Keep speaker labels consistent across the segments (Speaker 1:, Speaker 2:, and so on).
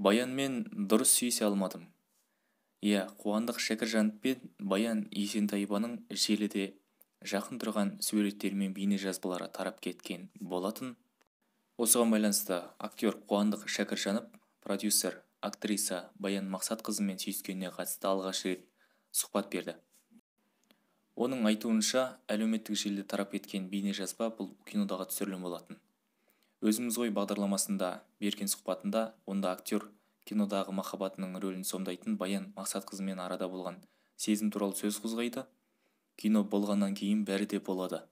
Speaker 1: Баянмен дұрыс сүйісе алмадым. Иә, Қуандық Шәкіржанов пен Баян Есентаеваның желіде жақын тұрған суреттері мен бейнежазбалары тарап кеткен болатын. Осыған байланысты актер Қуандық Шәкіржанов продюсер, актриса Баян Мақсатқызымен сүйіскеніне қатысты алғаш рет сұхбат берді. Оның айтуынша, әлеуметтік желіде тарап кеткен бейнежазба бұл кинодағы түсірілім болатын. Өзіміз ғой бағдарламасында берген сұхбатында онда актер кинодағы махаббатының рөлін сомдайтын Баян Мақсатқызымен арада болған сезім туралы сөз қозғайды. Кино болғаннан кейін бәрі де болады.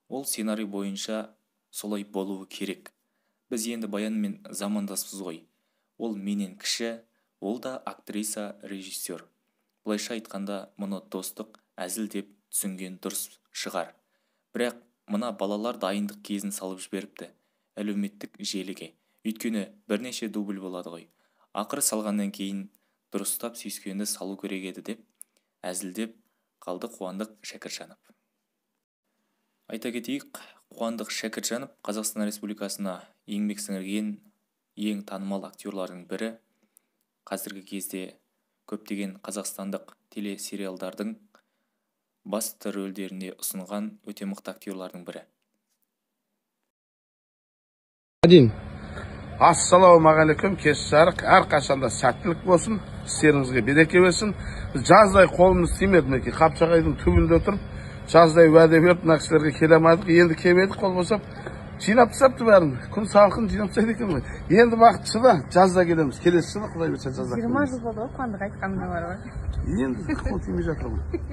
Speaker 1: Ол сценарий бойынша солай болуы керек. Біз енді Баянмен замандаспыз ғой. Ол менен кіші, ол да актриса, режиссер. Былайша айтқанда, мұны достық әзіл деп түсінген дұрыс шығар. Бірақ мына балалар дайындық кезін салып жіберіпті әлеуметтік желіге. Өйткені бірнеше дубль болады ғой. Ақыры салғаннан кейін дұрыстап сүйіскенді салу керек еді деп әзілдеп қалды Қуандық Шәкіржанов. Айта кетейік, Қуандық Шәкіржанов Қазақстан Республикасына еңбек сіңірген ең танымал актерлардың бірі. Қазіргі кезде көптеген қазақстандық телесериалдардың басты рөлдерінде ұсынған өте мықты актерлардың бірі.
Speaker 2: Один.
Speaker 3: Ассалаумағалейкум, кеш жарық, әрқашанда сәттілік болсын, істеріңізге береке берсін. Біз жаздай қолымыз тимеді, мінекей Қапшағайдың түбінде отырып, жаздай уәде беріп, мына кісілерге келе алмадық. Енді келіп едік, қол босап, жинап тастапты бәрін. Күн салқын, жинап тастайды екен ғой. Енді уақыт жылы, жазда келеміз. Келесі жылы, Құдай бұйырса, жазда
Speaker 4: 20 жыл болды ғой Қуандық айтқанына бар ғой.
Speaker 3: Енді қол тимей жатыр ғой.